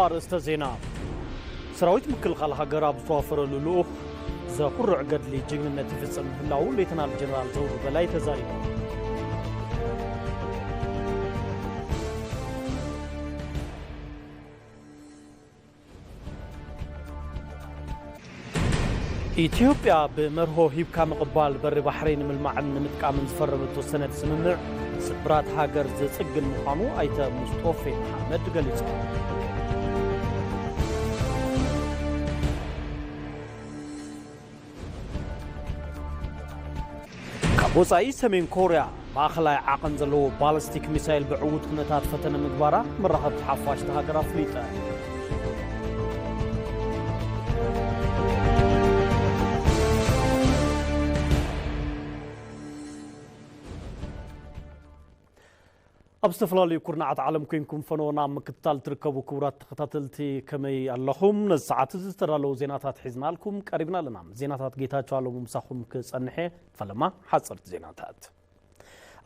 ኣርእስተ ዜና። ሰራዊት ምክልኻል ሃገር ኣብ ዝተዋፈረሉ ልኡኽ ዘኹርዕ ገድሊ ጅግንነት ይፍጽም ምህላዉ ሌተናል ጀነራል ዘውዱ በላይ ተዛሪቡ። ኢትዮጵያ ብመርሆ ሂብካ ምቕባል በሪ ባሕሪ ንምልማዕን ንምጥቃምን ዝፈረመቶ ሰነድ ስምምዕ ስብራት ሃገር ዘጽግን ምዃኑ ኣይተ ሙስጦፌ መሓመድ ገሊጾም። ካብ ወጻኢ ሰሜን ኮርያ ማእኸላይ ዓቐን ዘለዎ ባለስቲክ ሚሳይል ብዕዉት ኩነታት ፈተነ ምግባራ መራኸብቲ ሓፋሽ እታ ሃገር ኣፍሊጠ። ኣብ ዝተፈላለዩ ኩርናዓት ዓለም ኮንኩም ፈነወና ኣብ ምክትታል ትርከቡ ክቡራት ተኸታተልቲ ከመይ ኣለኹም? ነዚ ሰዓት እዚ ዝተዳለዉ ዜናታት ሒዝናልኩም ቀሪብና ኣለና። ዜናታት ጌታቸው ኣለሙ ምሳኹም ክጸንሐ። ፈለማ ሓጸርቲ ዜናታት።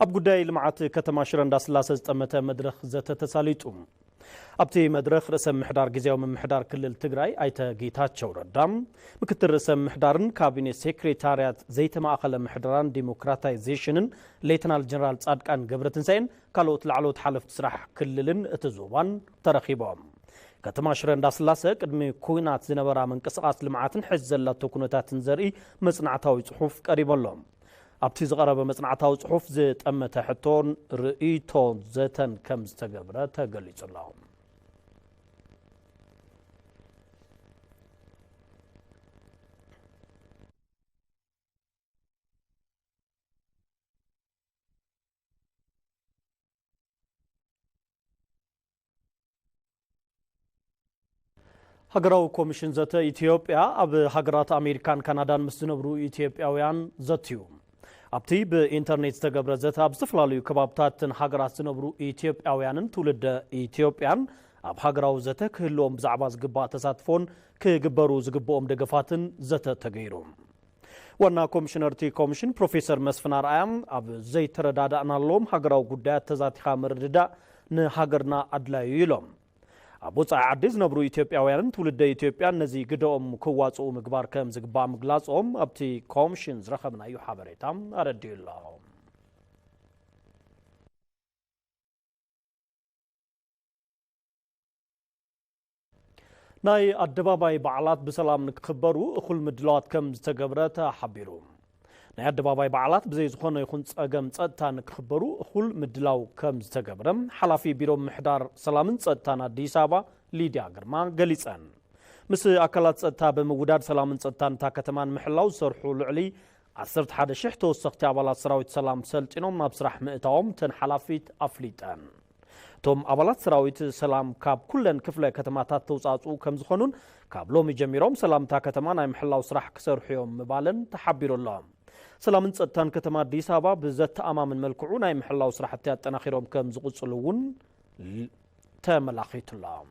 ኣብ ጉዳይ ልምዓት ከተማ ሽረ እንዳስላሰ ዝጠመተ መድረኽ ዘተ ተሳሊጡ። ኣብቲ መድረኽ ርእሰ ምምሕዳር ግዝያዊ ምምሕዳር ክልል ትግራይ ኣይተ ጌታቸው ረዳ፣ ምክትል ርእሰ ምምሕዳርን ካቢኔ ሴክሬታርያት ዘይተማእኸለ ምሕደራን ዲሞክራታይዜሽንን ሌተናል ጀነራል ጻድቃን ገብረትንሳኤን ካልኦት ላዕለዎት ሓለፍቲ ስራሕ ክልልን እቲ ዞባን ተረኺቦም። ከተማ ሽረ እንዳስላሰ ቅድሚ ኩናት ዝነበራ ምንቅስቓስ ልምዓትን ሕዚ ዘላቶ ኩነታትን ዘርኢ መጽናዕታዊ ጽሑፍ ቀሪቡ ኣሎ። ኣብቲ ዝቐረበ መጽናዕታዊ ጽሑፍ ዝጠመተ ሕቶን ርእይቶ ዘተን ከም ዝተገብረ ተገሊጹ ኣሎ። ሃገራዊ ኮሚሽን ዘተ ኢትዮጵያ ኣብ ሃገራት ኣሜሪካን ካናዳን ምስ ዝነብሩ ኢትዮጵያውያን ዘትዩ። ኣብቲ ብኢንተርኔት ዝተገብረ ዘተ ኣብ ዝተፈላለዩ ከባብታትን ሃገራት ዝነብሩ ኢትዮጵያውያንን ትውልደ ኢትዮጵያን ኣብ ሃገራዊ ዘተ ክህልዎም ብዛዕባ ዝግባእ ተሳትፎን ክግበሩ ዝግብኦም ደገፋትን ዘተ ተገይሩ። ዋና ኮሚሽነር እቲ ኮሚሽን ፕሮፌሰር መስፍን ኣርኣያ ኣብ ዘይተረዳዳእናሎም ሃገራዊ ጉዳያት ተዛቲኻ ምርድዳእ ንሃገርና ኣድላዩ ኢሎም። ኣብ ወጻኢ ዓዲ ዝነብሩ ኢትዮጵያውያንን ትውልደ ኢትዮጵያን ነዚ ግደኦም ክዋጽኡ ምግባር ከም ዝግባእ ምግላጾም ኣብቲ ኮሚሽን ዝረኸብናዮ ሓበሬታ ኣረዲኡ ኣሎ። ናይ ኣደባባይ በዓላት ብሰላም ንክኽበሩ እኹል ምድላዋት ከም ዝተገብረ ተሓቢሩ። ናይ ኣደባባይ በዓላት ብዘይ ዝኾነ ይኹን ጸገም ጸጥታ ንክኽበሩ እኹል ምድላው ከም ዝተገብረ ሓላፊ ቢሮ ምሕዳር ሰላምን ጸጥታን ኣዲስ ኣበባ ሊድያ ግርማ ገሊጸን። ምስ ኣካላት ጸጥታ ብምውዳድ ሰላምን ጸጥታን እታ ከተማ ንምሕላው ዝሰርሑ ልዕሊ ዓሰርተ ሓደ ሽሕ ተወሰኽቲ ኣባላት ሰራዊት ሰላም ሰልጢኖም ናብ ስራሕ ምእታዎም እተን ሓላፊት ኣፍሊጠን። እቶም ኣባላት ሰራዊት ሰላም ካብ ኩለን ክፍለ ከተማታት ተውጻጽኡ ከም ዝኾኑን ካብ ሎሚ ጀሚሮም ሰላም እታ ከተማ ናይ ምሕላው ስራሕ ክሰርሑ እዮም ምባለን ተሓቢሩ ኣሎ። ሰላምን ጸጥታን ከተማ ኣዲስ ኣበባ ብዘተኣማምን መልክዑ ናይ ምሕላው ስራሕቲ ኣጠናኺሮም ከም ዝቕጽሉ እውን ተመላኺቱ ኣሎ።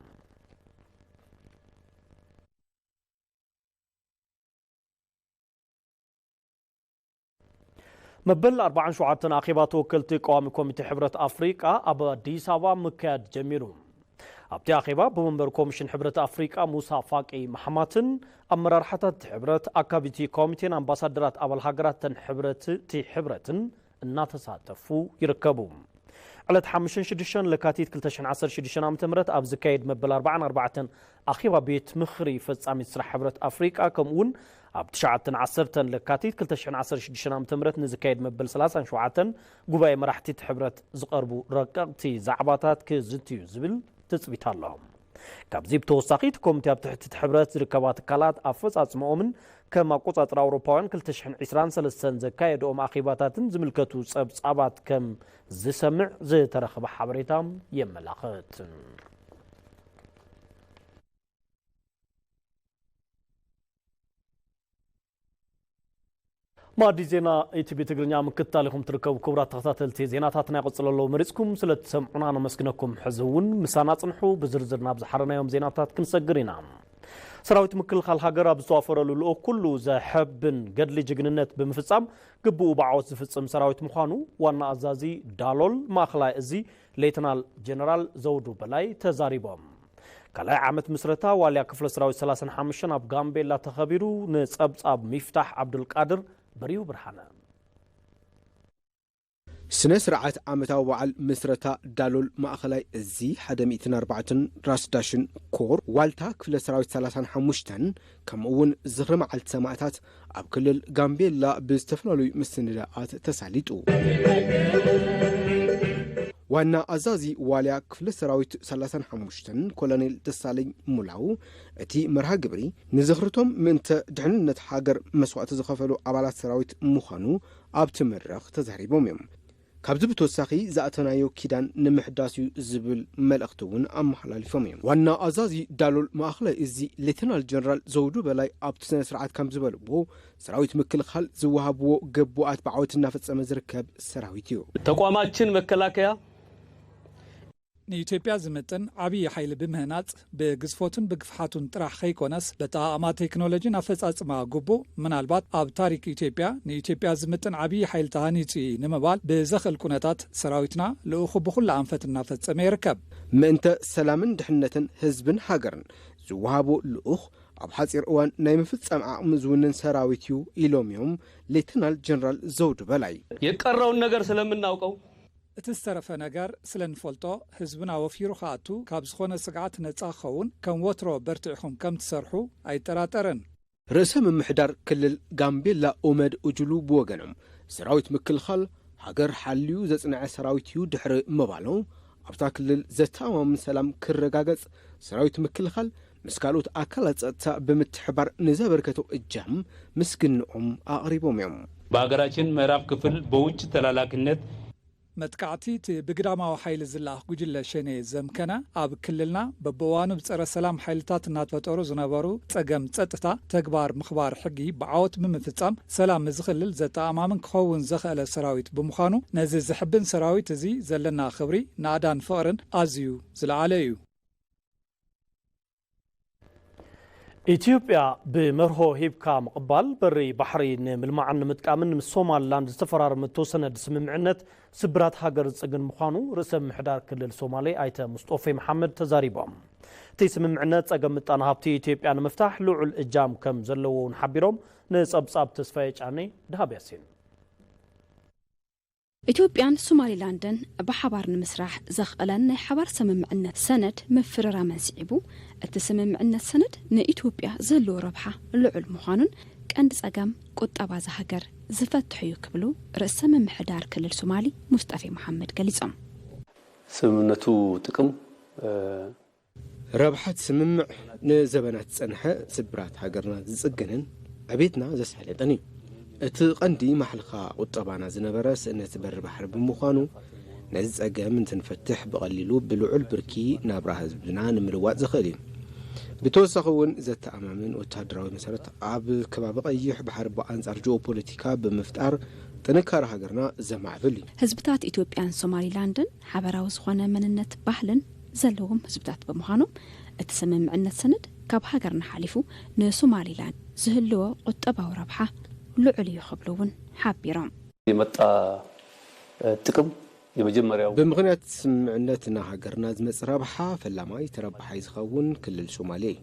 መበል ኣርባዓን ሸውዓተን ኣኼባ ተወከልቲ ቀዋሚ ኮሚቴ ሕብረት ኣፍሪቃ ኣብ ኣዲስ ኣበባ ምክያድ ጀሚሩ። ኣብቲ ኣኼባ ኣቦ መንበር ኮሚሽን ሕብረት ኣፍሪቃ ሙሳ ፋቂ ማሕማትን ኣመራርሓታት እቲ ሕብረት፣ ኣካቢቲ ኮሚቴን ኣምባሳደራት ኣባል ሃገራት ተን ሕብረት እቲ ሕብረትን እናተሳተፉ ይርከቡ። ዕለት ሓሙሽተን ሽዱሽተን ለካቲት ክልተ ሽሕን ዓሰርተ ሽዱሽተን ዓመተ ምህረት ኣብ ዝካየድ መበል ኣርባዓን ኣርባዕተን ኣኼባ ቤት ምኽሪ ፈጻሚት ስራሕ ሕብረት ኣፍሪቃ፣ ከምኡ እውን ኣብ ትሽዓተን ዓሰርተን ለካቲት ክልተ ሽሕን ዓሰርተ ሽዱሽተን ዓመተ ምህረት ንዝካየድ መበል ሰላሳን ሸውዓተን ጉባኤ መራሕቲ እቲ ሕብረት ዝቐርቡ ረቀቕቲ ዛዕባታት ክዝትዩ ዝብል ትጽቢት ኣሎ። ካብዚ ብተወሳኺ እቲ ኮሚቴ ኣብ ትሕቲ እቲ ሕብረት ዝርከባ ትካላት ኣፈጻጽምኦምን ከም ኣቆጻጽራ ኣውሮፓውያን ክልተ ሽሕን ዕስራን ሰለስተን ዘካየድኦም ኣኼባታትን ዝምልከቱ ጸብጻባት ከም ዝሰምዕ ዝተረኽበ ሓበሬታ የመላኽት። ማዲ ዜና ኢቲቪ ትግርኛ ምክትታል ኢኹም ትርከቡ። ክቡራት ተኸታተልቲ፣ ዜናታትና ይቕጽሉ ኣለዉ። መሪጽኩም ስለ እትሰምዑና ነመስግነኩም። ሕዚ እውን ምሳና ጽንሑ። ብዝርዝር ናብ ዝሓረናዮም ዜናታት ክንሰግር ኢና። ሰራዊት ምክልኻል ሃገር ኣብ ዝተዋፈረሉ ልኡኽ ኩሉ ዘሐብን ገድሊ ጅግንነት ብምፍጻም ግብኡ ብዓወት ዝፍጽም ሰራዊት ምዃኑ ዋና ኣዛዚ ዳሎል ማእኸላይ እዚ ሌተናል ጀነራል ዘውዱ በላይ ተዛሪቦም። ካልኣይ ዓመት ምስረታ ዋልያ ክፍለ ሰራዊት ሰላሳን ሓሙሽተን ኣብ ጋምቤላ ተኸቢሩ። ንጸብጻብ ሚፍታሕ ዓብዱልቃድር፣ በሪሁ ብርሃነ። ስነ ስርዓት ዓመታዊ በዓል ምስረታ ዳሎል ማእኸላይ እዚ ሓደ ሚእትን ኣርባዕተን ራስ ዳሽን ኮር ዋልታ ክፍለ ሰራዊት ሰላሳን ሓሙሽተን ከምኡ እውን ዝኽሪ መዓልቲ ሰማእታት ኣብ ክልል ጋምቤላ ብዝተፈላለዩ ምስንዳኣት ተሳሊጡ። ዋና ኣዛዚ ዋልያ ክፍለ ሰራዊት ሰላሳን ሓሙሽተን ኮሎኔል ደሳለኝ ሙላው፣ እቲ መርሃ ግብሪ ንዝኽርቶም ምእንተ ድሕንነት ሃገር መስዋእቲ ዝኸፈሉ ኣባላት ሰራዊት ምዃኑ ኣብቲ መድረኽ ተዛሪቦም እዮም። ካብዚ ብተወሳኺ ዝኣተናዮ ኪዳን ንምሕዳስ እዩ ዝብል መልእኽቲ እውን ኣመሓላሊፎም እዮም። ዋና ኣዛዚ ዳሎል ማእኸላይ እዚ ሌተናል ጀነራል ዘውዱ በላይ ኣብቲ ስነ ስርዓት ከም ዝበልዎ፣ ሰራዊት ምክልኻል ዝወሃብዎ ግቡኣት ብዓወት እናፈጸመ ዝርከብ ሰራዊት እዩ። ተቋማችን መከላከያ ንኢትዮጵያ ዝምጥን ዓብዪ ሓይሊ ብምህናፅ ብግዝፎቱን ብግፍሓቱን ጥራሕ ከይኮነስ በጠቓቕማ ቴክኖሎጂን ኣፈፃፅማ ግቡእ ምናልባት ኣብ ታሪክ ኢትዮጵያ ንኢትዮጵያ ዝምጥን ዓብዪ ሓይሊ ተሃኒፁ እዩ ንምባል ብዘኽእል ኩነታት ሰራዊትና ልኡኹ ብኹሉ ኣንፈት እናፈፀመ ይርከብ። ምእንተ ሰላምን ድሕነትን ህዝብን ሃገርን ዝወሃቦ ልኡኽ ኣብ ሓፂር እዋን ናይ ምፍፃም ዓቕሚ ዝውንን ሰራዊት እዩ ኢሎም እዮም ሌተናል ጀነራል ዘውዱ በላይ። የቀረውን ነገር ስለምናውቀው እቲ ዝተረፈ ነገር ስለ ንፈልጦ ህዝብና ወፊሩ ክኣቱ ካብ ዝኾነ ስግኣት ነፃ ክኸውን ከም ወትሮ በርቲዕኹም ከም ትሰርሑ ኣይጠራጠርን። ርእሰ ምምሕዳር ክልል ጋምቤላ ኡመድ ኡጁሉ ብወገኖም ሰራዊት ምክልኻል ሃገር ሓልዩ ዘጽንዐ ሰራዊት እዩ ድሕሪ ምባሎም ኣብታ ክልል ዘተኣማምን ሰላም ክረጋገጽ ሰራዊት ምክልኻል ምስ ካልኦት ኣካላት ጸጥታ ብምትሕባር ንዘበርከቶ እጃም ምስግንኦም ኣቕሪቦም እዮም። በሀገራችን ምዕራብ ክፍል በውጭ ተላላኪነት መጥቃዕቲ እቲ ብግዳማዊ ሓይሊ ዝለኣኽ ጉጅለ ሸኔ ዘምከነ ኣብ ክልልና በብእዋኑ ብጸረ ሰላም ሓይልታት እናተፈጠሩ ዝነበሩ ጸገም ጸጥታ ተግባር ምኽባር ሕጊ ብዓወት ብምፍጻም ሰላም እዚ ክልል ዘተኣማምን ክኸውን ዘኽእለ ሰራዊት ብምዃኑ ነዚ ዘሕብን ሰራዊት እዚ ዘለና ክብሪ ናእዳን ፍቕርን ኣዝዩ ዝለዓለ እዩ። ኢትዮጵያ ብመርሆ ሂብካ ምቕባል በሪ ባሕሪ ንምልማዕን ንምጥቃምን ምስ ሶማልላንድ ዝተፈራረመቶ ሰነድ ስምምዕነት ስብራት ሃገር ዝጽግን ምዃኑ ርእሰ ምምሕዳር ክልል ሶማሌ ኣይተ ሙስጦፌ መሓመድ ተዛሪቦም። እቲ ስምምዕነት ጸገም ምጣነ ሃብቲ ኢትዮጵያ ንምፍታሕ ልዑል እጃም ከም ዘለዎ እውን ሓቢሮም። ንጸብጻብ ተስፋዬ ጫኔ፣ ደሃብ ያሲን። ኢትዮጵያን ሶማሊላንድን ብሓባር ንምስራሕ ዘኽእለን ናይ ሓባር ስምምዕነት ሰነድ ምፍርራመን ስዒቡ፣ እቲ ስምምዕነት ሰነድ ንኢትዮጵያ ዝህልዎ ረብሓ ልዑል ምዃኑን ቀንዲ ጸገም ቁጠባ እዛ ሃገር ዝፈትሕ እዩ ክብሉ ርእሰ ምምሕዳር ክልል ሶማሊ ሙስጠፌ መሓመድ ገሊጾም። ስምምነቱ ጥቅም ረብሓ እቲ ስምምዕ ንዘበናት ዝጸንሐ ስብራት ሃገርና ዝጽግንን ዕቤትና ዘሳለጠን እዩ። እቲ ቀንዲ ማሕልኻ ቁጠባና ዝነበረ ስእነት በሪ ባሕሪ ብምዃኑ ነዚ ጸገም እንትንፈትሕ ብቐሊሉ ብልዑል ብርኪ ናብራ ህዝብና ንምልዋጥ ዝኽእል እዩ። ብተወሳኺ እውን ዘተኣማምን ወታደራዊ መሰረት ኣብ ከባቢ ቀይሕ ባሕሪ ብኣንጻር ጂኦፖለቲካ ብምፍጣር ጥንካረ ሃገርና ዘማዕብል እዩ። ህዝብታት ኢትዮጵያን ሶማሊላንድን ሓበራዊ ዝኾነ መንነት ባህልን ዘለዎም ህዝብታት ብምዃኖም እቲ ስምምዕነት ሰነድ ካብ ሃገርና ሓሊፉ ንሶማሊላንድ ዝህልዎ ቁጠባዊ ረብሓ ልዑል እዩ ክብሉ እውን ሓቢሮም። የመጣ ጥቅም የመጀመሪያው ብምኽንያት ስምምዕነት ንሃገርና ዝመጽእ ረብሓ ፈላማይ ተረባሓይ ዝኸውን ክልል ሶማሌ እዩ።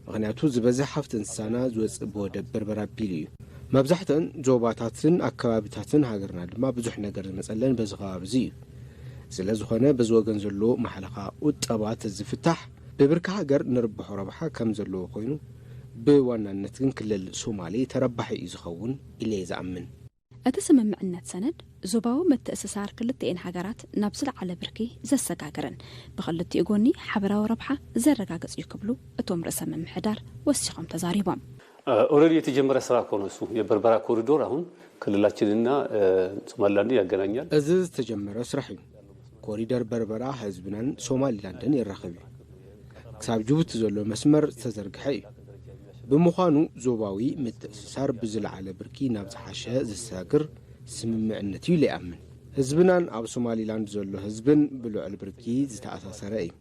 ምኽንያቱ ዝበዝሕ ሃፍቲ እንስሳና ዝወፅእ ብወደብ በርበራ ኣቢሉ እዩ። መብዛሕትአን ዞባታትን ኣከባቢታትን ሃገርና ድማ ብዙሕ ነገር ዝመፀለን በዚ ከባቢ እዚ እዩ። ስለ ዝኾነ በዚ ወገን ዘሎ ማሕለኻ ቁጠባ ተዝፍታሕ ብብርኪ ሃገር ንርብሖ ረብሓ ከም ዘለዎ ኮይኑ ብዋናነት ግን ክልል ሶማሌ ተረባሒ እዩ ዝኸውን ኢለ እየ ዝኣምን። እቲ ስምምዕነት ሰነድ ዞባዊ ምትእስሳር ክልተኤን ሃገራት ናብ ዝለዓለ ብርኪ ዘሰጋግርን ብኽልቲኡ ጎኒ ሓበራዊ ረብሓ ዘረጋግጽ እዩ ክብሉ እቶም ርእሰ ምምሕዳር ወሲኾም ተዛሪቦም። ኦረዲ የተጀመረ ስራ እኮ ነው እሱ። የበርበራ ኮሪዶር አሁን ክልላችንና ሶማሊላንድን ያገናኛል። እዚ ዝተጀመረ ስራሕ እዩ። ኮሪደር በርበራ ህዝብናን ሶማሊላንድን የራኽብ እዩ። ክሳብ ጅቡቲ ዘሎ መስመር ዝተዘርግሐ እዩ። ብምዃኑ ዞባዊ ምትእስሳር ብዝለዓለ ብርኪ ናብ ዝሓሸ ዘሰጋግር ስምምዕነት እዩ ኢለ ይኣምን። ህዝብናን ኣብ ሶማሊላንድ ዘሎ ህዝብን ብልዑል ብርኪ ዝተኣሳሰረ እዩ።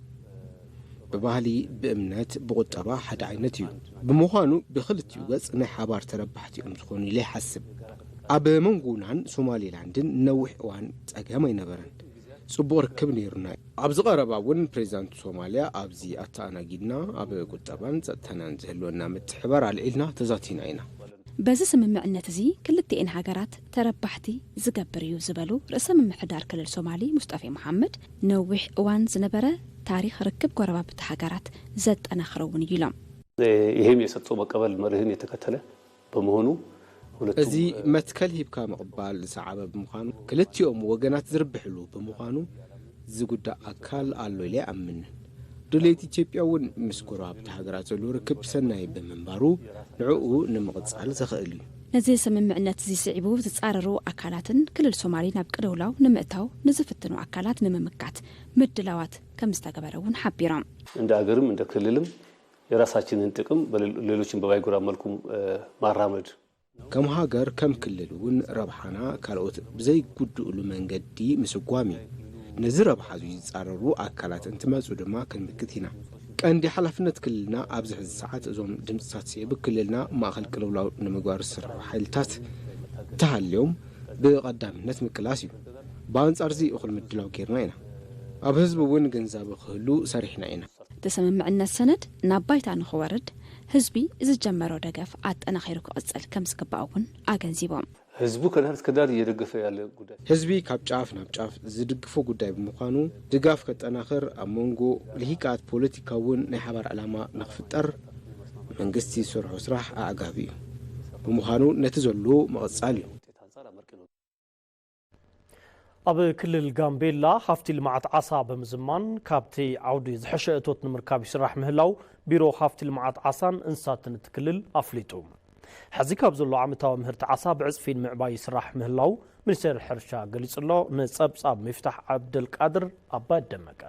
ብባህሊ፣ ብእምነት፣ ብቁጠባ ሓደ ዓይነት እዩ። ብምዃኑ ብኽልቲኡ ገጽ ናይ ሓባር ተረባሕቲ እዮም ዝኾኑ ኢለ ይሓስብ። ኣብ መንጎናን ሶማሊላንድን ነዊሕ እዋን ጸገም ኣይነበረን። ጽቡቕ ርክብ ነይሩና እዩ። ኣብዚ ቀረባ እውን ፕሬዚዳንት ሶማልያ ኣብዚ ኣተኣናጊድና ኣብ ቁጠባን ጸጥታናን ዝህልወና ምትሕባር ኣልዒልና ተዛቲና ኢና። በዚ ስምምዕነት እዚ ክልቲኤን ሃገራት ተረባሕቲ ዝገብር እዩ ዝበሉ ርእሰ ምምሕዳር ክልል ሶማሊ ሙስጠፌ መሓመድ፣ ነዊሕ እዋን ዝነበረ ታሪኽ ርክብ ጎረባብቲ ሃገራት ዘጠናኽር እውን እዩ ኢሎም። ይህም የሰጥቶ መቀበል መርህን የተከተለ በመሆኑ እዚ መትከል ሂብካ ምቕባል ዝሰዓበ ብምዃኑ ክልቲኦም ወገናት ዝርብሕሉ ብምዃኑ ዝጉዳእ ኣካል ኣሎ ኢለ ኣይኣምንን። ድሌት ኢትዮጵያ እውን ምስ ጎረባብቲ ሃገራት ዘሎ ርክብ ሰናይ ብምንባሩ ንዕኡ ንምቕጻል ዘኽእል እዩ። ነዚ ስምምዕነት እዚ ስዒቡ ዝጻረሩ ኣካላትን ክልል ሶማሊ ናብ ቅልውላው ንምእታው ንዝፍትኑ ኣካላት ንምምካት ምድላዋት ከም ዝተገበረ እውን ሓቢሮም። እንደ አገርም እንደ ክልልም የራሳችንን ጥቅም ሌሎችን በማይጎዳ መልኩም ማራመድ ከም ሃገር ከም ክልል እውን ረብሓና ካልኦት ብዘይጉድእሉ መንገዲ ምስጓም እዩ። ነዚ ረብሓ እዚ ዝፃረሩ ኣካላት እንትመፁ ድማ ክንምክት ኢና። ቀንዲ ሓላፍነት ክልልና ኣብዚ ሕዚ ሰዓት እዞም ድምፅታት ስዒቡ ክልልና ማእኸል ቅልውላው ንምግባር ዝስርሑ ሓይልታት እንተሃልዮም ብቐዳምነት ምቅላስ እዩ። ብኣንፃር እዚ እኹል ምድላው ጌርና ኢና። ኣብ ህዝቢ እውን ግንዛበ ክህሉ ሰሪሕና ኢና። እቲ ስምምዕነት ሰነድ ናብ ባይታ ንኽወርድ ህዝቢ ዝጀመሮ ደገፍ ኣጠናኺሩ ክቕፅል ከምዝግባእ እውን ኣገንዚቦም። ህዝቡ ከዳር እስከ ዳር እየደገፈ ያለ ጉዳይ። ህዝቢ ካብ ጫፍ ናብ ጫፍ ዝድግፎ ጉዳይ ብምዃኑ ድጋፍ ከጠናኽር ኣብ መንጎ ልሂቃት ፖለቲካ እውን ናይ ሓባር ዕላማ ንኽፍጠር መንግስቲ ዝሰርሖ ስራሕ ኣዕጋቢ እዩ። ብምዃኑ ነቲ ዘሎ ምቕፃል እዩ። ኣብ ክልል ጋምቤላ ሃፍቲ ልምዓት ዓሳ ብምዝማን ካብቲ ዓውዲ ዝሐሸ እቶት ንምርካብ ይስራሕ ምህላው ቢሮ ሃፍቲ ልምዓት ዓሳን እንስሳትን እቲ ክልል ኣፍሊጡ። ሕዚ ካብ ዘሎ ዓመታዊ ምህርቲ ዓሳ ብዕፅፊ ንምዕባይ ይስራሕ ምህላው ሚኒስቴር ሕርሻ ገሊፁ ኣሎ። ንፀብፃብ ሚፍታሕ ዓብደልቃድር ኣባይ ደመቀ።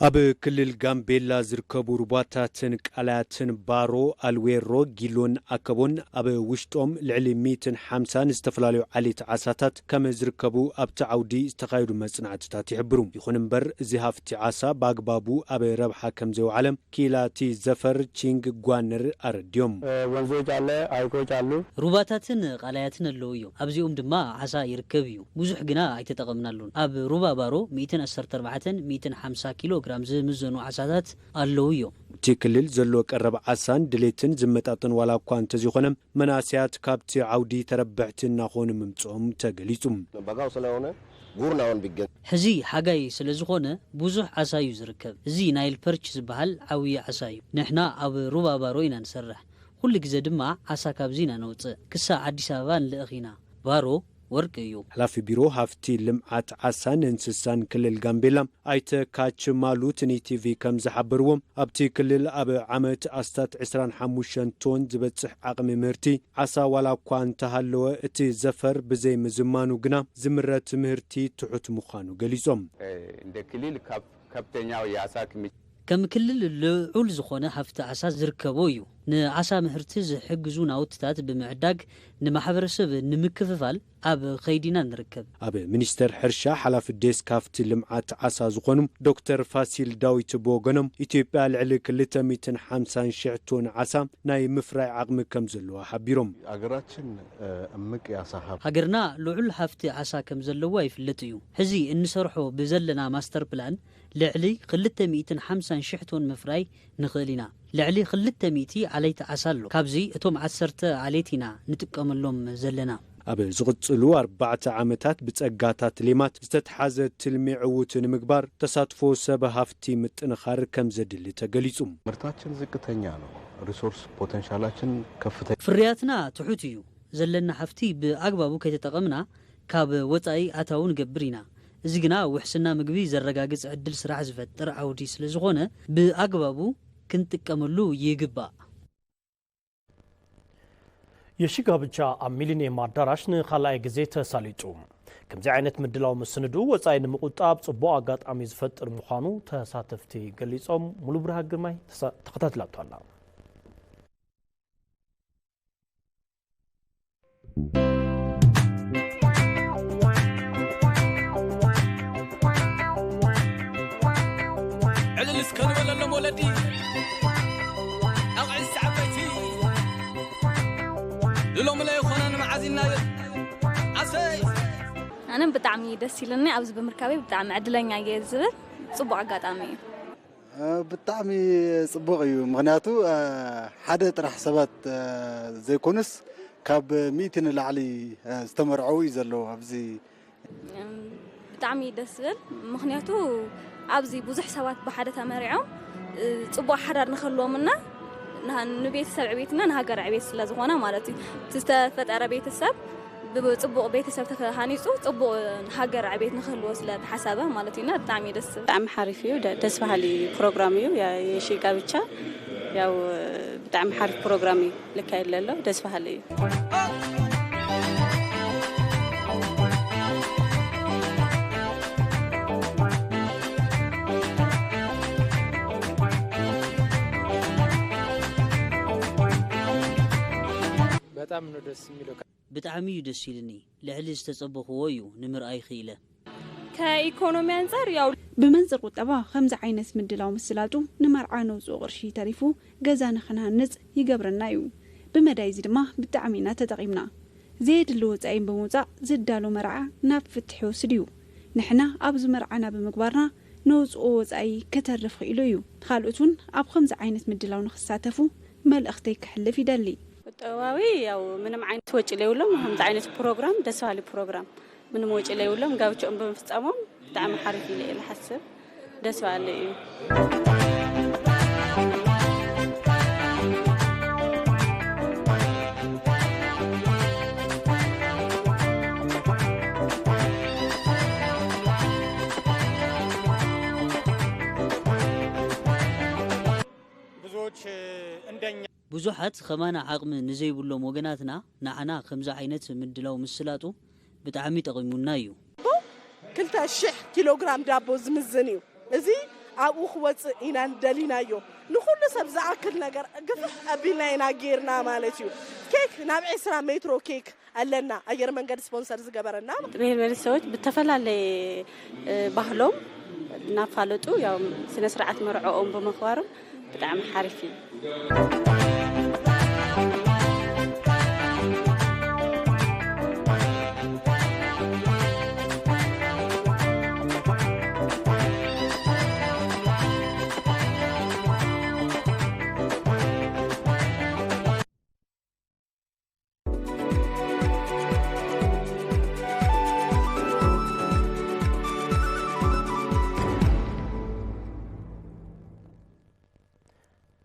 ኣብ ክልል ጋምቤላ ዝርከቡ ሩባታትን ቃላያትን ባሮ፣ ኣልዌሮ፣ ጊሎን ኣከቦን ኣብ ውሽጦም ልዕሊ ሚእትን ሓምሳን ዝተፈላለዩ ዓሌት ዓሳታት ከም ዝርከቡ ኣብቲ ዓውዲ ዝተኻየዱ መጽናዕትታት ይሕብሩ። ይኹን እምበር እዚ ሃፍቲ ዓሳ ብኣግባቡ ኣብ ረብሓ ከም ዘይውዓለ ክኢላቲ ዘፈር ቺንግ ጓነር ኣረድዮም። ወንዞች አለ፣ ሐይቆች አሉ። ሩባታትን ቃላያትን ኣለዉ እዮም። ኣብዚኦም ድማ ዓሳ ይርከብ እዩ። ብዙሕ ግና ኣይተጠቐምናሉን። ኣብ ሩባ ባሮ ሚእትን ዓሰርተ ኣርባዕተን ሚእትን ሓምሳ ኪሎ ግራም ዝምዘኑ ዓሳታት ኣለዉ እዮም። እቲ ክልል ዘሎ ቀረብ ዓሳን ድሌትን ዝመጣጠን ዋላ እኳ እንተዘይኮነ፣ መናእሰያት ካብቲ ዓውዲ ተረበሕቲ እናኾኑ ምምፅኦም ተገሊፁ። በጋው ስለሆነ ጉርናውን ቢገን ሕዚ ሓጋይ ስለ ዝኾነ ብዙሕ ዓሳ እዩ ዝርከብ። እዚ ናይል ፐርች ዝበሃል ዓብዪ ዓሳ እዩ። ንሕና ኣብ ሩባ ባሮ ኢና ንሰርሕ። ኩሉ ግዜ ድማ ዓሳ ካብዚ ኢና ነውፅእ። ክሳዕ ኣዲስ ኣበባ ንልእኽ ኢና። ባሮ ወርቂ እዩ። ሓላፊ ቢሮ ሃፍቲ ልምዓት ዓሳን እንስሳን ክልል ጋምቤላ ኣይተ ካች ማሉት ንኢቲቪ ከም ዝሓበርዎ፣ ኣብቲ ክልል ኣብ ዓመት ኣስታት ዕስራን ሓሙሽተን ቶን ዝበፅሕ ዓቕሚ ምህርቲ ዓሳ ዋላ እኳ እንተሃለወ፣ እቲ ዘፈር ብዘይ ምዝማኑ ግና ዝምረት ምህርቲ ትሑት ምዃኑ ገሊፆም። እንደ ክልል ከፍተኛው የዓሳ ክምችት ከም ክልል ልዑል ዝኾነ ሃፍቲ ዓሳ ዝርከቦ እዩ። ንዓሳ ምህርቲ ዝሕግዙ ናውትታት ብምዕዳግ ንማሕበረሰብ ንምክፍፋል ኣብ ኸይዲና ንርከብ። ኣብ ሚኒስተር ሕርሻ ሓላፊ ዴስክ ሃፍቲ ልምዓት ዓሳ ዝኾኑ ዶክተር ፋሲል ዳዊት ብወገኖም፣ ኢትዮጵያ ልዕሊ ክልተ ሚእትን ሓምሳን ሽሕ ቶን ዓሳ ናይ ምፍራይ ዓቕሚ ከም ዘለዋ ሓቢሮም። ሃገራችን እምቅ የዓሳ ሃብት። ሃገርና ልዑል ሃፍቲ ዓሳ ከም ዘለዋ ይፍለጥ እዩ። ሕዚ እንሰርሖ ብዘለና ማስተር ፕላን ልዕሊ ክልተ ሚእትን ሓምሳን ሽሕ ቶን ምፍራይ ንኽእል ኢና። ልዕሊ ክልተ ሚእቲ ዓለይቲ ዓሳ ኣሎ። ካብዚ እቶም ዓሰርተ ዓሌት ኢና ንጥቀመሎም ዘለና። ኣብ ዝቕጽሉ ኣርባዕተ ዓመታት ብጸጋታት ሌማት ዝተትሓዘ ትልሚ ዕዉት ንምግባር ተሳትፎ ሰብ ሃፍቲ ምጥንኻር ከም ዘድሊ ተገሊጹ። ምርታችን ዝቅተኛ ነው። ሪሶርስ ፖተንሻላችን ከፍተኛ። ፍርያትና ትሑት እዩ። ዘለና ሃፍቲ ብኣግባቡ ከይተጠቐምና ካብ ወጻኢ ኣታዊ ንገብር ኢና። እዚ ግና ውሕስና ምግቢ ዘረጋግጽ ዕድል ስራሕ ዝፈጥር ዓውዲ ስለዝኾነ ብኣግባቡ ክንጥቀመሉ ይግባእ። የሺ ጋብቻ ኣብ ሚሊኒየም ኣዳራሽ ንኻልኣይ ግዜ ተሳሊጡ። ከምዚ ዓይነት ምድላው ምስንዱ ወጻኢ ንምቑጣብ ጽቡቕ ኣጋጣሚ ዝፈጥር ምዃኑ ተሳተፍቲ ገሊጾም። ሙሉ ብርሃ ግርማይ ተኸታቲላቶ ኣላ። ዕልል እስከ ንበለሎም ወለዲ ኣቕዒ ሰዓበይቲ ልሎምለ ይኾነ ንመዓዚናዮ ኣሰይ ኣነ ብጣዕሚ ደስ ኢሉኒ፣ ኣብዚ ብምርካበይ ብጣዕሚ ዕድለኛ እየ ዝብል ጽቡቕ ኣጋጣሚ እዩ። እ፣ ብጣዕሚ ጽቡቕ እዩ። ምኽንያቱ፣ እ፣ ሓደ ጥራሕ ሰባት፣ እ፣ ዘይኮኑስ ካብ ሚእቲ ንላዕሊ፣ እ፣ ዝተመርዐው እዩ ዘሎ ኣብዚ። እም፣ ብጣዕሚ ደስ ዝብል፣ ምኽንያቱ ኣብዚ ብዙሕ ሰባት ብሓደ ተመሪዖም፣ እ፣ ጽቡቕ ሓዳር ንኽህልዎምና ንሃ-፣ ንቤተሰብ ዕቤትና ንሃገር ዕቤት ስለ ዝኾነ ማለት እዩ። እቲ ዝተፈጠረ ቤተሰብ ብጽቡቕ ቤተሰብ ተሃኒጹ ጽቡቕ ሃገር ዕቤት ንኽህልዎ ስለ ተሓሰበ ማለት እዩና ብጣዕሚ እዩ ደስ ዝብል። ብጣዕሚ ሓሪፍ እዩ። ደ-፣ ደስ በሃሊ ፕሮግራም እዩ። ያ-፣ የሺ ጋብቻ ያው ብጣዕሚ ሓሪፍ ፕሮግራም እዩ ልካየድ ለሎ። ደስ በሃሊ እዩ። በጣም ነው ደስ የሚለው። ብጣዕሚ እዩ ደስ ኢልኒ። ልዕሊ ዝተጸበኽዎ እዩ ንምርኣይ ክኢለ። ከኢኮኖሚ ኣንጻር ያው ብመንጽር ቁጠባ ከምዚ ዓይነት ምድላው ምስላጡ ንመርዓ ነውጽኦ ቅርሺ ተሪፉ ገዛ ንኽንሃንጽ ይገብረና እዩ። ብመዳይ እዚ ድማ ብጣዕሚ ኢና ተጠቒምና። ዘየድሊ ወጻኢ ብምውጻእ ዝዳሎ መርዓ ናብ ፍትሕ ይወስድ እዩ። ንሕና ኣብዚ መርዓና ብምግባርና ነውጽኦ ወጻኢ ከተርፍ ክኢሉ እዩ። ንኻልኦት እውን ኣብ ከምዚ ዓይነት ምድላው ንኽሳተፉ መልእኽተይ ክሕልፍ ይደሊ። ቁጠባዊ ያው ምንም ዓይነት ወጪ ለይብሎም ከምዚ ዓይነት ፕሮግራም ደስ በሃሊ ፕሮግራም ምንም ወጪ ለይብሎም ጋብቻኦም ብምፍጻሞም ብጣዕሚ ሓሪፍ ኢለ እየ ዝሓስብ። ደስ በሃሊ እዩ። ብዙዎች እንደኛ ብዙሓት ኸማና ዓቕሚ ንዘይብሎም ወገናትና ንዓና ከምዚ ዓይነት ምድላው ምስላጡ ብጣዕሚ ጠቒሙና እዩ። ክልተ ሽሕ ኪሎ ግራም ዳቦ ዝምዝን እዩ። እዚ ኣብኡ ክወፅእ ኢና እንደሊናዮ። ንኹሉ ሰብ ዝኣክል ነገር ግፍሕ ኣቢልና ኢና ጌርና ማለት እዩ። ኬክ ናብ ዕስራ ሜትሮ ኬክ ኣለና፣ ኣየር መንገድ ስፖንሰር ዝገበረና። ብሔር ብሔረሰቦች ብተፈላለየ፣ እ፣ ባህሎም እናፋለጡ ያው ስነ ስርዓት መርዕኦም ብምኽባሮም ብጣዕሚ ሓሪፍ እዩ።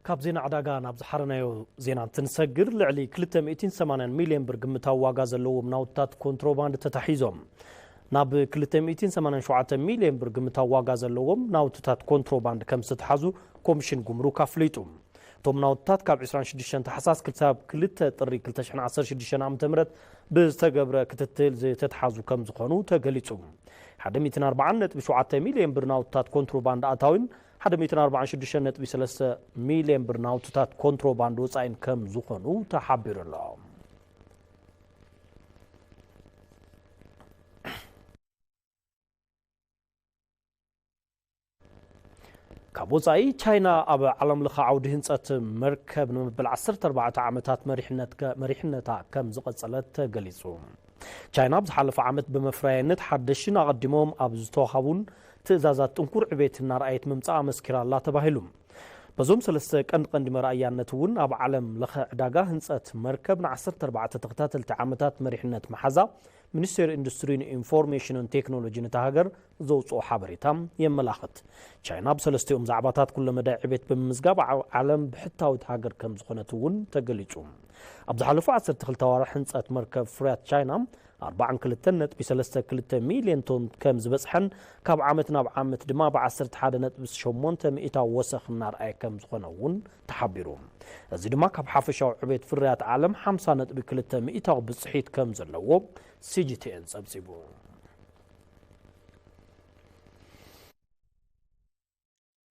ካብ ዜና ዕዳጋ ናብ ዝሓረናዮ ዜና እንትንሰግር፣ ልዕሊ ክልተ ሚእትን ሰማንያን ሚልዮን ብር ግምታዊ ዋጋ ዘለዎም ናውትታት ኮንትሮባንድ ተታሒዞም። ናብ ክልተ ሚእትን ሰማንያን ሸውዓተ ሚልዮን ብር ግምታዊ ዋጋ ዘለዎም ናውትታት ኮንትሮባንድ ከም ዝተታሓዙ ኮሚሽን ጉምሩክ ኣፍሊጡ። እቶም ናውትታት ካብ ዕስራን ሽዱሽተን ታሕሳስ ክሳብ ክልተ ጥሪ ክልተ ሽሕን ዓሰርተ ሽዱሽተን ዓመተ ምህረት ብዝተገብረ ክትትል ዝተታሓዙ ከም ዝኾኑ ተገሊጹ። ሓደ ሚእትን ኣርባዓን ነጥቢ ሸውዓተ ሚልዮን ብር ናውትታት ኮንትሮባንድ ኣታዊን ሓደ ሚእትን ኣርባዓን ሽዱሽተን ነጥቢ ሰለስተ ሚልዮን ብር ናውትታት ኮንትሮባንድ ወጻኢን ከም ዝኾኑ ተሓቢሩ ኣሎ። ካብ ወጻኢ፣ ቻይና ኣብ ዓለም ለኸ ዓውዲ ህንጸት መርከብ ንመበል ዓሰርተ ኣርባዕተ ዓመታት መሪሕነት ከ-፣ መሪሕነታ ከም ዝቐጸለት ተገሊጹ። ቻይና ኣብ ዝሓለፈ ዓመት ብመፍረያይነት ሓደሽን ኣቐዲሞም ኣብ ዝተዋሃቡን ትእዛዛት ጥንኩር ዕቤት እናርኣየት ምምጻኣ ኣመስኪራ ኣላ ተባሂሉ። በዞም ሰለስተ ቀንዲ ቀንዲ መርኣያነት እውን ኣብ ዓለም ለኸ ዕዳጋ ህንጸት መርከብ ንዓሰርተ ኣርባዕተ ተኸታተልቲ ዓመታት መሪሕነት መሓዛ፣ ሚኒስቴር ኢንዱስትሪን ኢንፎርሜሽንን ቴክኖሎጂን እታ ሃገር ዘውፅኦ ሓበሬታ የመላኽት። ቻይና ኣብ ሰለስቲኦም ዛዕባታት ኩለመዳይ ዕቤት ብምምዝጋብ ዓ-፣ ዓለም ብሕታዊት ሃገር ከም ዝኾነት እውን ተገሊጹ። ኣብ ዝሓለፉ ዓሰርተ ክልተ ኣዋርሕ ህንጸት መርከብ ፍርያት ቻይና ኣርባዓን ክልተን ነጥቢ ሰለስተ ክልተ ሚልዮን ቶን ከም ዝበጽሐን ካብ ዓመት ናብ ዓመት ድማ ብዓሰርተ ሓደ ነጥቢ ሸሞንተ ሚእታዊ ወሰኽ እናርኣየ ከም ዝኾነ እውን ተሓቢሩ። እዚ ድማ ካብ ሓፈሻዊ ዕቤት ፍርያት ዓለም ሓምሳ ነጥቢ ክልተ ሚእታዊ ብጽሒት ከም ዘለዎ ሲ ጂ ቲ ኤን ጸብጺቡ።